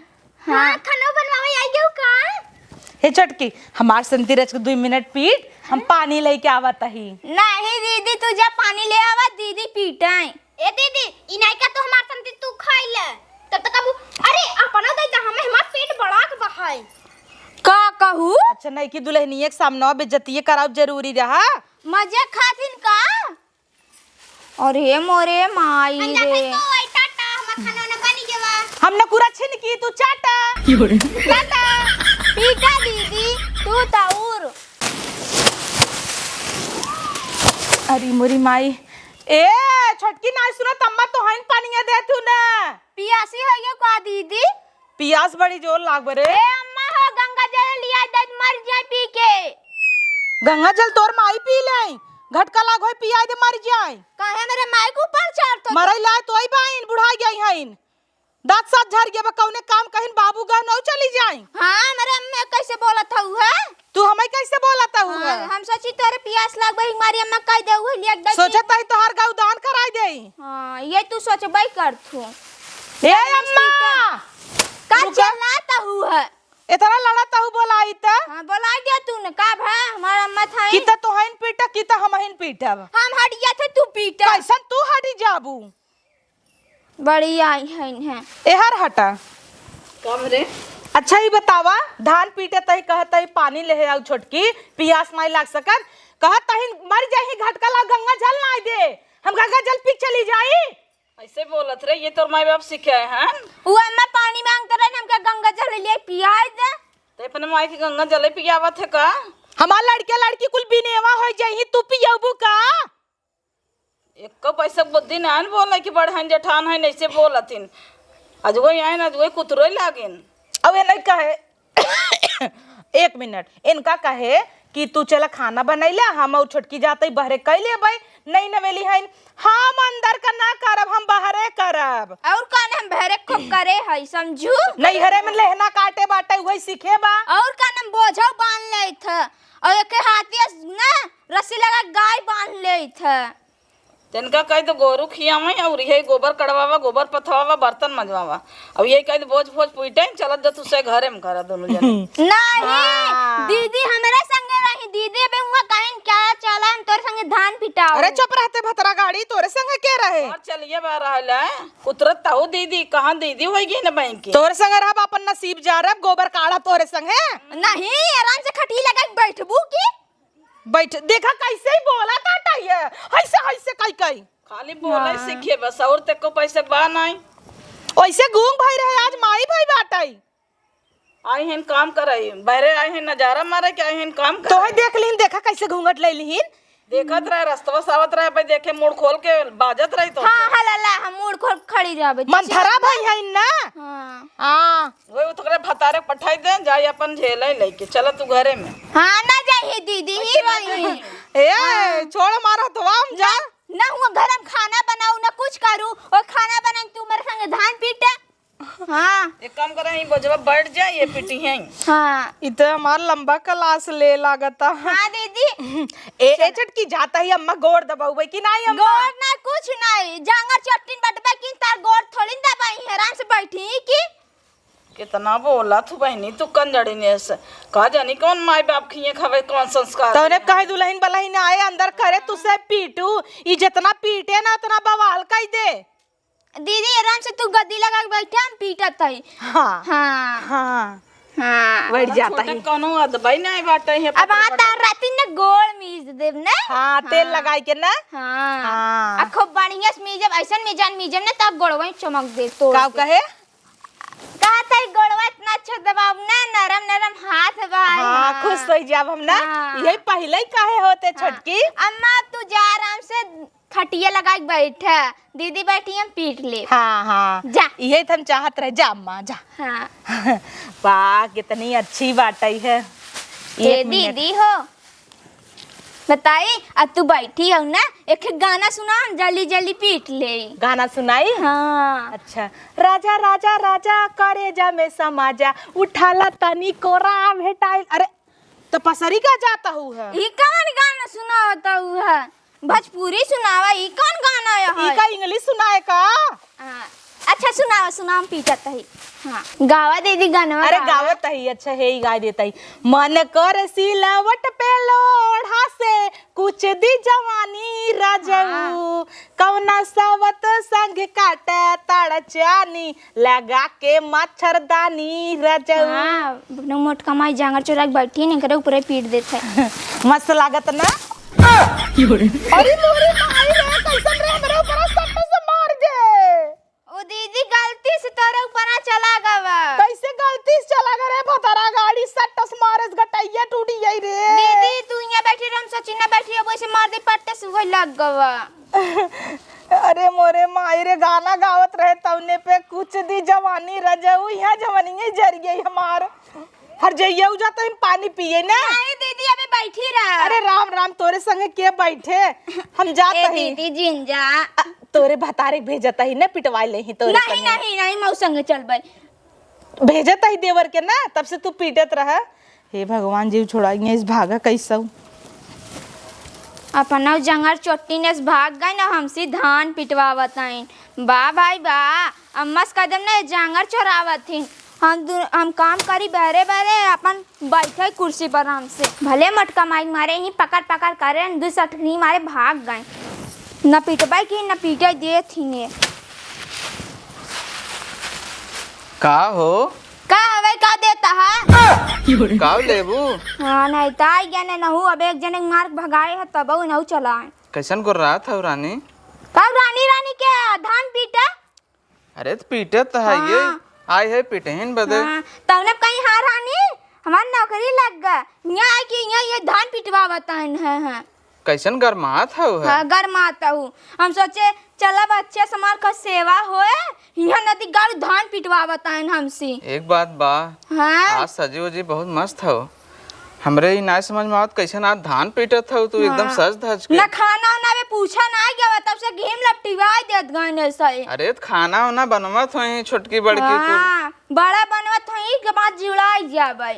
हाँ, हाँ। खाना बनवावे आई गयो का? हे छोटकी, हमार संती रच के दुई मिनट पीट, हम पानी लेके आवत ही। नहीं दीदी, तू जा पानी ले आवा, दीदी पीटाए। ए दीदी, ई नाइका तो हमार संती तू खाई ले। तब तक अब, अरे, अपना दई त हमें हमार पेट बड़ा के बहाई। का कहू? अच्छा, नइकी दुलहनिया के सामने बेइज्जतिये कराउ जरूरी रहा? मजे खातिन का? अरे मोरे माई रे। टाटा, हमार खाना वाना बनी गवा। हम न कुरा छिन की तू चाटा। टाटा। पीटा दीदी, तू तौर। अरे मोरी माई। ए, छोटकी नाई सुनत, अम्मा तोहइन पानिया देत हूँ ना। पियासी है ये का दीदी? पियास बड़ी जोर लाग बरे। ए अम्मा हो, गंगा जल लिया दे, मर जाए पी के। गंगा जल तोर माई पी ले, घटका लाग होई पियाई दे, मर जाए। काहे मेरे माई के ऊपर चढ़ तो? मरई लाए तोई बाइन, बुढ़ा गई हइन। दांत साथ झर गया बा, कौने काम कहिन बाबू गहनऊ चली जाई। हाँ, मेरे अम्मा कैसे बोलत हऊ है? तू हमें कैसे बोलत हऊ है? हाँ, हम सोची तोरे पियास लाग बा, हमारी अम्मा कह दे हुए लिया दे। सोचत हई तोहार गौदान कराई देई। हाँ, ये तू सोचबे कर तू। ए अम्मा! का रुका। चिल्लात हऊ है? इतना लड़त हऊ बोलाई त? हाँ, बोलाई दे तू न, का भा? हमार अम्मा था। किता तोहइन पीटा, किता हमहिन पीटब। हम हट गया थे, तू पीटा। कैसन तू हटी जाबू? बड़ी आई है इन्हें। एहर हटा। कब रे? अच्छा, ई बतावा, धान पीटे तही कहत तही पानी लेहे आऊ छोटकी, पियास नाई लाग सकत, कहत तही मर जाही घटका ला गंगा जल नाई दे, हम गंगा जल पी चली जाई। ऐसे बोलत रे, ये तोर माई बाप सिखाए हैं? वो अम्मा पानी मांगत रहे, हमके गंगा जल ले पियाई दे। ते अपने माई के गंगा जल पियावत है का? हमार लड़के लड़की कुल बिनेवा हो जाही, तू पियबू का? एको पैसा के बुद्धि ना है, बोले कि बड़हन जेठान है, ऐसे बोलतिन। आज वही आए ना, आज वही कुतरो लागिन। अब ये नहीं कहे, एक मिनट, इनका कहे कि तू चला खाना बनैला, हम और छोटकी जाते बहरे कई लेबै, नई नवेली हईन। हम अंदर का ना करब, हम बहरे करब। और का हम बहरे खूब करे है, समझू? नैहरे में लेहना काटे बाटे, वही सीखे बा। और का हम बोझो बांध लेत है, और एक हाथी ना रस्सी लगा गाय बांध लेत है। तेनका कही तो गोरू खियावे और यही गोबर कड़वावा, गोबर पथवावा, बर्तन मजवावा। अब यही कही तो बोझ भोज पुइटे, चलत जा तू से घरे में करा दोनों जने। नहीं, हाँ। दीदी हमरे संगे रही, दीदी अबे हुआ कहीं क्या चला, हम तोरे बताओ। अरे चुप रहते भतरा गाड़ी, तोरे संग के रहे? और चलिए बा रहल है, उतरत ताऊ दीदी, कहाँ दीदी होई गई न बैंक के? तोरे संग रहब, अपन नसीब जा रहब, गोबर काढ़ब तोरे संग है। नहीं, आराम से खटिया लगा के बैठबू की? बैठ, देखा कैसे ही बोला ताटा ये, ऐसे, ऐसे कई कई। खाली बोले हाँ। सीखे बस, और ते को पैसे बा नहीं। ऐसे गूंग भाई रहे, आज माई भाई बाटई। आई हन काम करई, बहरे आई हन नजारा मारे के आई हन काम तोहे करई। देख लिहिन, देखा कैसे घूंघट ले लिहिन। देखत रहे, रस्तवा से आवत रहे, भाई देखे मुड़ खोल के बाजत रही तो। हाँ, हाँ, लाला, हम मुड़ खोल के खड़ी रहबे। मंथरा भाई है ना? हाँ। हाँ। वही उतरे भतारे पठाई दे, जाई अपन झेले लेके, चला तू घरे में। हाँ, ना जाइए दीदी, ही वही। ए, हाँ। छोड़ मारा तो हम जा। ना, ना हुआ घर में खाना बनाऊ, ना कुछ करू, और खाना बनाई तू मेरे संगे धान पीटे। हाँ। एक काम करा, यहीं बोझवा बैठ जा, ये पीटी है। हाँ। इ तो हमार लंबा क्लास ले लागता। हाँ दीदी। ए, ए छोटकी, जाता ही अम्मा गोड़ दबाऊ भाई कि नहीं अम्मा? गोड़ ना, कुछ नहीं, जांगर चट्टिन बटबे की तार गोड़ थोड़ी न दबाई है, आराम से बैठी की। कितना बोला तू बहनी, तू कंजड़ी ने से। का जानी कौन माई बाप खिए खावे, कौन संस्कार तौने दिए। कहे दुल्हन बलहिन आए अंदर करे, तू से पीटू, ई जितना पीटे ना उतना बवाल कई दे। दीदी, आराम से तू गद्दी लगा के बैठे, हम पीटत हई। हाँ। हाँ। हाँ। हाँ। बैठ जाता छोटा ही। कौनो अदबाई नहीं बाटे है, अब पकड़, हाँ, पकड़। तार राती ने गोड़ मीज देब ने। हाँ, तेल हाँ। लगाई के ना। हाँ। हाँ। आ खूब बढ़िया से मीजब, ऐसन मीजन मीजब ने, तब गोड़वा ही चमक दे तोड़ का के। कहे? कहा था गोड़वा इतना अच्छा दबाव ना, नरम नरम हाथ बा। हाँ, हाँ। खुश हो जाब हम ना। हाँ। यही पहले ही कहे होते हाँ। छोटकी। अम्मा, तू जा आराम से खटिया लगा के बैठा, दीदी बैठी हम पीट ले। हाँ, हाँ। जा। इहे त हम चाहत रहे, जा अम्मा, जा। हाँ। वाह, कितनी अच्छी बाटई है। ए एक मिनट। दीदी हो, बताई, अब तू बैठी हो ना, एक गाना सुना, हम जल्दी जल्दी पीट ले। गाना सुनाई? हाँ। अच्छा। राजा, राजा, राजा, करेजा में समाजा, उठाला तनी कोरा भेटाइल। अरे, तो पसरी का जाता हूँ है? ई कौन गाना सुनावता हूँ है? भोजपुरी सुनावा, ई कौन गाना है? ई का इंग्लिश सुनाए का? आ, अच्छा सुनावा, सुनावा, हम पीटत ही। हाँ, गावा दीदी गानवा अरे गावा। गावत ही, अच्छा हे ही गाय देता ही। मन कर सिलावट पे लोढ़ा से कुछ दी जवानी रजऊ, हाँ। कौना सवत संग काटा ताड़ चानी, लगा के मच्छरदानी रजऊ। हाँ, अपने मोटका माई जांगर चोरा के बैठी, इनकरे ऊपरे पीट देत है। मस्त लागत ना? अरे मोरे माई रे, कैसन रे हमरे ऊपर सट्टा से मार दे। ओ दीदी, गलती से तोरे ऊपर चला गवा। कैसे गलती से चला गवा रे भतरा गाड़ी, सट्टा से मारे से गटैया टूटी जाई रे। दीदी, तू यहाँ बैठी रह, हम सचिन ना बैठी, अब वैसे मार दे पट्टे से वही लग गवा। अरे मोरे माई रे, गाना गावत रहे तौने पे, कुछ दी जवानी रजऊ, यहाँ जवानी जर गई हमार। हर जइया उ जाता ही पानी पिए ना। नहीं दीदी, अबे बैठी रहा। अरे राम राम, तोरे संगे के बैठे, हम जात ए ही। दीदी जिन जा। अ, तोरे भतारे भेजत ही ना, पिटवा ले ही तोरे नहीं, संगे। नहीं, नहीं, मऊ संगे चलबै। भेजत ही देवर के ना, तब से तू पीटत रहा। हे भगवान, जीव छोड़ा, इस भागा कैसौ। अपना जंगर चोट्टी ने से भाग गई ना, हमसे धान पिटवावत आइन। बा भाई बा, अम्मा से कह देम ना, ये जांगर चोरावत ही। हम दु-, हम काम करी बहरे बहरे, अपन बैठे कुर्सी पर आराम से। भले मोटका माई मारे ही, पकड़ पकड़ करे, दू सटकनी मारे भाग गए। न पिटबै की, न पीटे देत ही ने। का हो? का हवे, का देता है? का लेबू? हाँ, नहीं तो आई गया ने नहू, अब एक जने के मार के भगाए है, तब नहू चला है। कैसन गुर्रात हौ रानी? कब रानी, रानी के धान पीटे? अरे त पीटे त है ये, हाँ। आई है पीटहिन बदे। हाँ, तौने कहीं हाँ रानी, हमार नौकरी लग गा। यहाँ आए कि यहाँ ये धान पिटवावत आइन है, हाँ। कैसन गरमात हौ है? हाँ, गरमात हूँ। हम सोचे चलब अच्छे से हमार का सेवा होए, यहाँ नदी गाड़ू धान पिटवावत आइन हमसे। एक बात बा, हाँ। आज सजी वजी बहुत मस्त हौ। हमरे ई नाय समझ में आवत, कैसन आज धान पीटत हौ तू, एकदम हाँ। सज धज के। ना खाना उना बे पूछा ना गया, तब से घीम लपटिवाई देत गइन ऐसे ही। अरे, त खाना उना बनवत होई छोटकी बड़की कुल। हाँ, बड़ा बनवत होई के बाद जुड़ाई जाबै।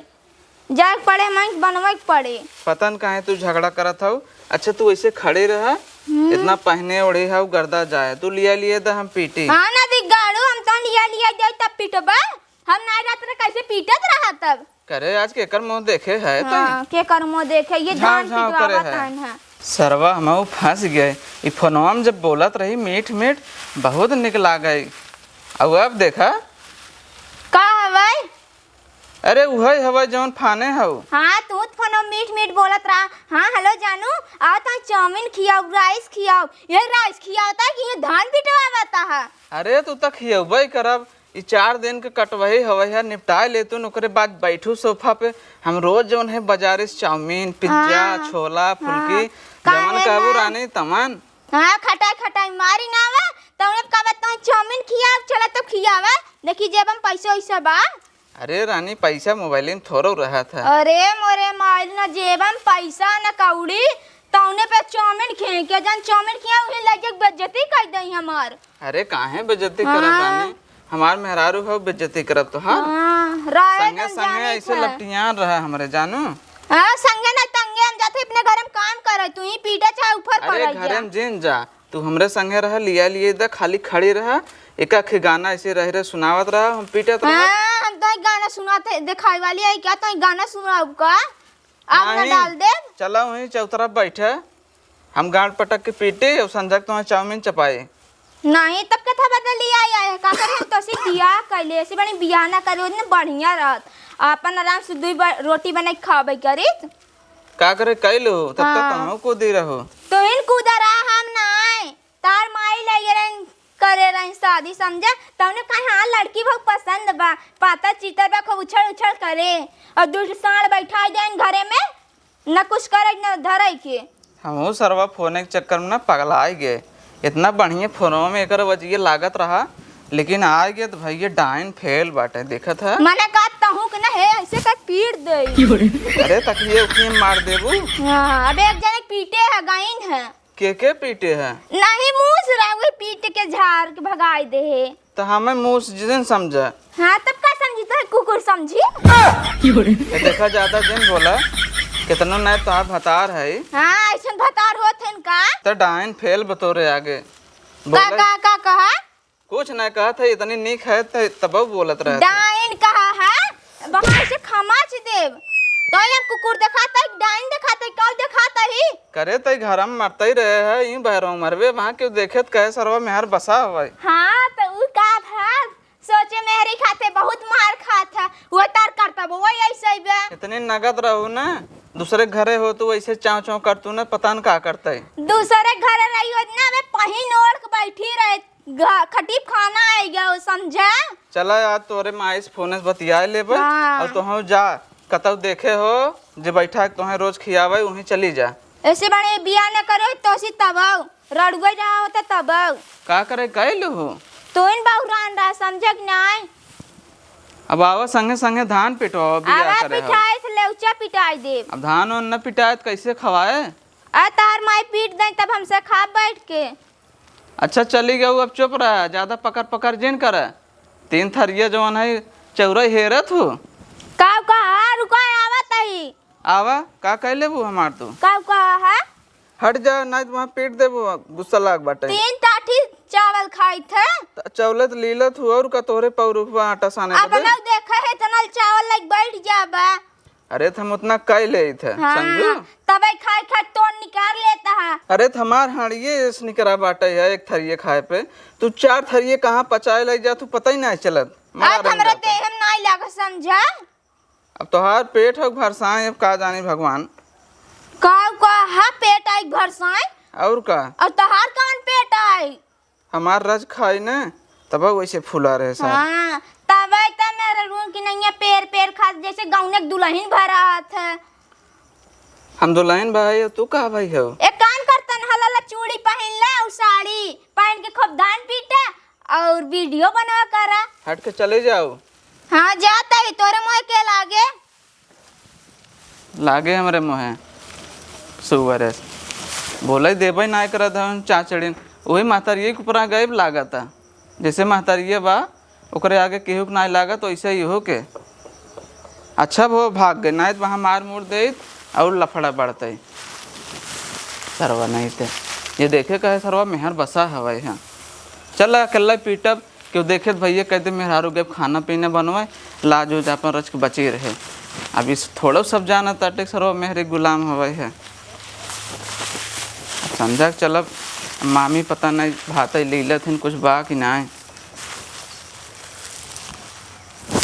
जाए के पड़े, मैं बनवे के पड़े। पता न काहे तू झगड़ा करत हौ। अच्छा, तू ऐसे खड़े रहा, हम्म। इतना पहने ओढ़े हौ, गर्दा जाए, तू लिया लिए द हम पीटी। हाँ, ना दी गाड़ू, हम तो लिया लिया जाए तब पीटबा। हम नाई रहत रहे, कैसे पीटत रहा तब? करे आज केकर मुंह देखे है तैं? हाँ, केकर मुंह देखे, ये झाँव धान झाँव करे पिटवावत है। हन, हाँ। सरवा हमहू फंस गए। ई फोनवा में जब बोलत रही मीठ मीठ, बहुत निक लागे। अउ अब देखा। का हवै? अरे उहै हवै जौन फाने हौ। हाँ, तू त फोनवा मीठ मीठ बोलत रहा। हाँ, हेलो जानू, आओ तो चाउमीन खियाओ, राइस खियाओ। ये राइस खियावता है कि ये धान पिटवावता है? अरे तू त खियउबै करब, ई चार दिन के कटवही हवै है, निपटाए लेतुन, ओकरे बाद बैठू सोफा पे। हम रोज जौन है बाजारे से चाउमीन, पिज्जा, हाँ, छोला, हाँ, फुल्की, कहा जवन है कहबू ना? रानी तमन। हाँ, खटाई खटाई मारी ना आवे, तौने कहबे तो चाउमीन खियाओ, चला तो खियावे, देखी जेब में पैसा वैसा बा। अरे रानी, पैसा मोबाइल में थोड़ो रहत है। अरे मोरे माइल, ना जेब में पैसा ना कौड़ी, तौने पे चाउमीन खेके जन चाउमीन खिया, उहे लगे बेइज्जती कर दई हमार। अरे काहे बेइज्जती करत हाँ। बानी? हमार मेहरारू हो, बेइज्जती करब तो, हाँ? हाँ, रहे संगे तो संगे जाने ऐसे का। लपटियान रहा हमरे जानू। हाँ, संगे ना तंगे हम जाते अपने घर में काम करे, तू ही पीटे चाहे ऊपर अरे पड़े घरे जा। में जिन जा, तू हमरे संगे रहा, लिया लिए द, खाली खड़ी रहा, एक आखे गाना ऐसे रह रहे सुनावत रहा, हम पीटत रहा। हाँ, हम तो एक गाना सुनाते दिखाई वाली है क्या? तो एक गाना सुनाऊ का? आग ना नहीं, डाल दे। चला वहीं चौतरा बैठे, हम गांड पटक के पीटे और संझा के तुम्हें चाउमीन चपाए। नहीं, तब कथा बदली आई आए, का करे, हम तो ऐसे बियाह कैले, ऐसे बनी बियाह ना करे, उतने बढ़िया रहत, अपन आराम से दुई बार रोटी बना के खाबे करीत। का करे, कैलो, तब तक हाँ। तहु कूदी रहो। तो इन कूदा रहा, हम ना आए, तार माई ले रही करे रही शादी, समझा? तौने कहा, हाँ, लड़की बहुत पसंद बा, पाता चीतर बा, खूब उछल उछल करे, और दू साल बैठाई देन घरे में, न कुछ करे न धरे के। हमहू सरवा फोने के चक्कर में ना पगलाए गए। इतना बढ़िया फोनवा में एकर वजिए लागत रहा, लेकिन आ गए तो भैया डाइन फेल बाटे, देखत है। मने का तहूँ के ना है, ऐसे कर पीट दे। अरे तकिए उकिए मार देबू। हाँ, अब एक जने के पीटे है, गइन है। के के पीटे है? नहीं, मूस रहा, वही पीट के झाड़ के भगाई दे है। तो हमें मूस जिन समझा। हाँ, तब का समझी, तो कुकुर समझी। ये देखा, ज्यादा जिन बोला, कितना नहीं तो आप भतार है। हाँ, ऐसन भतार होत है का? तो डाइन फेल बतोरे आगे। का, बोले, का, का कहा? कुछ नहीं कहत है, इतनी नीक है त-, तबौ बोलत रहत है। डाइन कहा है, वहाँ से खमाच देव। तो ये कुकुर देखात है, डाइन देखात है, काऊ देखात ही? करे तई घर में मरते ही रहे है, यूं बहरों मरबे, वहाँ क्यों देखे त कहे सरवा मेहर बसा हवै। हाँ, तो ऊ का था, सोचे मेहरी खाते बहुत मार खात है, वो तार करता वो ऐसे ही बे। इतनी नगद रहू ना, दूसरे घरे हो तो वैसे चाव चाव करतू ना, पता न का करते। दूसरे घरे रही हो ना, मैं पहिन ओढ़ के बैठी रहे, घ-, खटीप खाना आइ गयो, समझा? चला यार, तोरे माई से फोन से बतियाए लेबे। हाँ। और तोहू जा, कतौ देखे हो जे बैठा के तोहे रोज खियावे, वहीं चली जा। ऐसे बड़े बिया न करो, तो सी तबौ, रड़ुए रहा होता तबौ। का करे कैलू हो? तो इन बहुरान रहा, समझा कि नाई? अब आवा संगे संगे धान पिटवाओ, बिया आवा करे हो। पिटाए से लेउचा पिटाई देब। अब धान ओन न पिटाए त कैसे खवाए? आ तार माई पीट दें तब हमसे खा बैठ के। अच्छा, चली गऊ, अब चुप रह, ज्यादा पकर पकर जिन कर। तीन थरिया जवन है, चौरई हेरत हो। का कहा? रुका, आवत ही। आवा, का कह लेबू हमार तू? का कहा है? हट जा, नहीं तो वहाँ पीट देबू, गुस्सा लाग बाटे। तीन टाठी चावल खाई थे। त-, चौलत लीलत हो, और का तोहरे पौरुखवा आटा साने बदे? अपना देखे है, इतना चावल लाइक बैठ जाबा। अरे, त हम उतना कई लेइत है, हाँ, समझू? तबे खाए खाए तोड़ निकाल लेता है। अरे, त हमार हाड़िए इस निकरा बाटे है एक थरिये खाए पे, तू चार थरिये कहाँ पचाए लग जा, तू पता ही नहीं चलत। मरा अब रह हमरे जाता। देह में नहीं लगा, समझा? अब तोहार पेट है भरसाए, अब का जानी भगवान। का, का है पेट आई भरसाए? और का? और तोहार कौन पेट आई? हमार रज खाई न, तब वैसे फूला रहे साहब। हाँ, तब त मेरे रूम की नहीं है, पेर पेर खात जैसे गौने के दुल्हन भरा हाथ है। हम दुल्हन भाई हो, तू का भाई हो? एक काम करतन, हलाला चूड़ी पहन ले और साड़ी पहन के खूब धान पीटे और वीडियो बनवा करा। हट के चले जाओ। हाँ, जाता ही तोरे मुँह के लागे। लागे हमरे मुँहे सुअर है। बोले देबे ना करत हन चाचड़िन। वही महतारिये के ऊपर आ गए लागता। जैसे महतारिये बा, ओकरे आगे केहू के ना लागत, वैसे ही हो के। अच्छा वो भाग गए, नहीं तो वहाँ मार मुड़ देत और लफड़ा बढ़ते। सरवा नहीं ते। ये देखे कहे सरवा मेहर बसा हवाई है। चल अकेला पीटब, केहू देखे त भैया कह दे, मेहरारू गए खाना पीना बनवाए, लाज उज आपन रच के बची रहे। अब इस थोड़ो सब जानत ताटे, सरवा मेहरे गुलाम हवे है। समझा के चलब, मामी पता नहीं भातई लीलत हिन, कुछ बा कि नाय।